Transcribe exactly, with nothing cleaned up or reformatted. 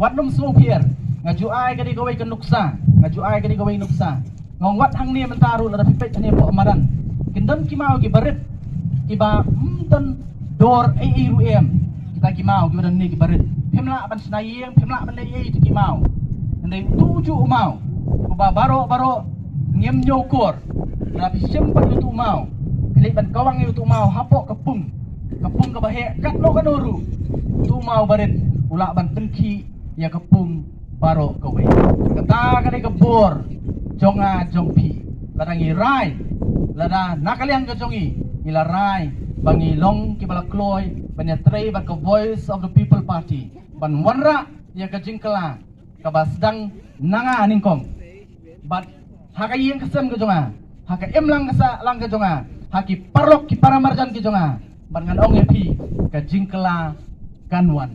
Wat nym sngewphier. Nga ju ai ka dei kawei ka nuksa. Nga ju ai ka dei kawei nuksa. Nga ong wat hangne mynta ruh lada phi peit hangne hapoh madan, kin don ki maw ki barit kiba ym don dor ei ei ruh em. Kita ki maw kiba don hangne ki barit, phim lah ban shna ïing, phim lah ban leh ei ei ïa kita ki maw. Hynrei utu u juh u maw uba baroh baroh ngim ñiewkor. Lada phi shim pat ïa utu u maw, phi leit ban kawang ïa utu u maw hapoh ka pung, ka pung kaba heh katno katno ruh, utu u maw barit u lah ban pynkhiah ïa ka pung baroh kawei. Kata ka dei ka bor jong nga jong phi. Lada ngi rai, lada na ka liang ka jong ngi ngi la rai ba ngi long kiba la kloi ban ïatrei bad ka Voice of the People Party ban wanrah ïa ka jingkylla kaba sdang na nga nyngkong, bad ha ka ïing ka sem ka jong nga, ha ka imlang ka sahlang ka jong nga, ha ki paralok ki paramarjan ki jong nga, bad ngan ong ïa phi, ka jingkylla kan wan.